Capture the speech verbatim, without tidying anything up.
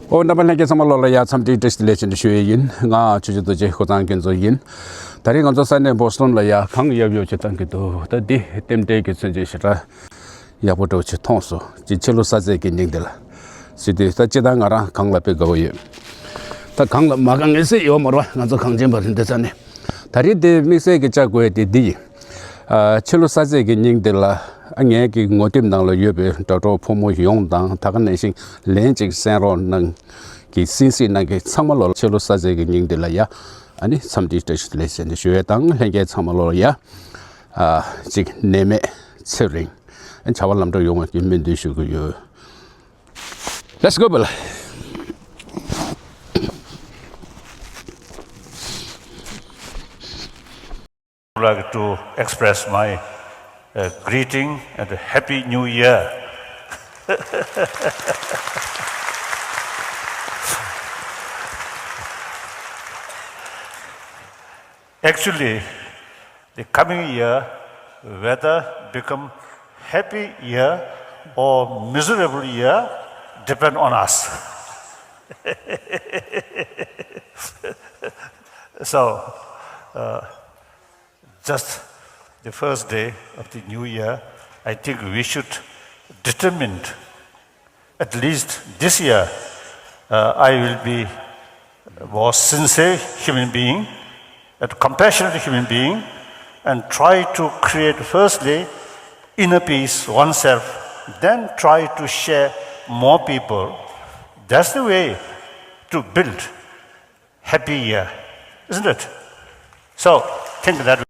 ཨོ། རྣམ་པ་ལྷན་རྒྱས་ཚང་མ་ལོ་ལ་ཡ་འཚམས་འདྲི་བཀྲ་ཤིས་བདེ་ལེགས་ཞེས་ཞུ་ཡི་ཡིན། ང་ཆོས་རྗེ་རྡོ་རྗེ་ཧུར་གཙང་རྒྱ་མཚོ་ཡིན། ད་རེས་ང་ཚོ་ས་གནས་བྷོ་སི་ཊོན་ལ་ཡ་གངས་ཡབ་ཡུབ་ཅིག་བཏང་གི་འདུག་ད་འདི་རྟེན་འབྲེལ་གྱི་མཚོན་བྱེད་ཞེ་དྲག་ཡག་པོ་འདྲ་བོ་ཅིག་མཐོང་སོང་། ཅིག་ཕྱི་ལོ་གསར་ཚེས་ཀྱི་ཉིན་འདི་ལ་ཟེར་དུས། ད་སྤྱིར་བཏང་ང་རང་གངས་ལ་དཔེ་དགའ་བོ་ཡོད། ད་གངས་ལ་མ་དགའ་མཁན་སུ་ཡོད་མ་རེད་པ། ང་ཚོ་གངས་ཅན་པ་རེད། འདི་ཚ་ནས། ད་རེས་འདི་དམིགས་བསལ་གྱི་བཅར་དགོས་དེ་འདི་ཡིན། ཨ། ཕྱི་ལོ་གསར་ཚེས་ཀྱི་ཉིན་འདི་ལ། ཨ། ངའི་གི་ངོ་དེབ་ནང་ལ་ཡོད་པའི་དྲ་གྲོགས་ཕོ་མོ་ཡོངས་དང་། ད་ག་ནང་བཞིན་ལན་གཅིག་གསན་རོགས་གནང་གི་གསན་གཟིགས་གནང་མཁན་ཚང་མ་ལོ་ལ་ཕྱི་ལོ་གསར་ཚེས་ཀྱི་ཉིན་འདི་ལ་ཡ། ཨ་ནི་འཚམས་འདྲི་བཀྲ་ཤིས་བདེ་ལེགས་ཟེར་ནས་ཞུ་ཡས་དང་། ལྷན་རྒྱས་ཚང་མ་ལོ་ལ་ཡ། ཨ། ཅིག་ནད་མེད་ཚེ་རིང་། ཨ། བྱ་བ་ལམ་འགྲོ་ཡོང་བ་གི་སྨོན་འདུན་ཞུ་གི་ཡོད། Let's go, Bill. I'd like to express my, uh, greeting and a happy new year. Actually, the coming year, whether become happy year or miserable year, depend on us. So, uh, just the first day of the new year, I think we should determine, at least this year, uh, I will be a more sincere human being, a compassionate human being, and try to create firstly inner peace oneself, then try to share more people. That's the way to build happy year, isn't it? So, think that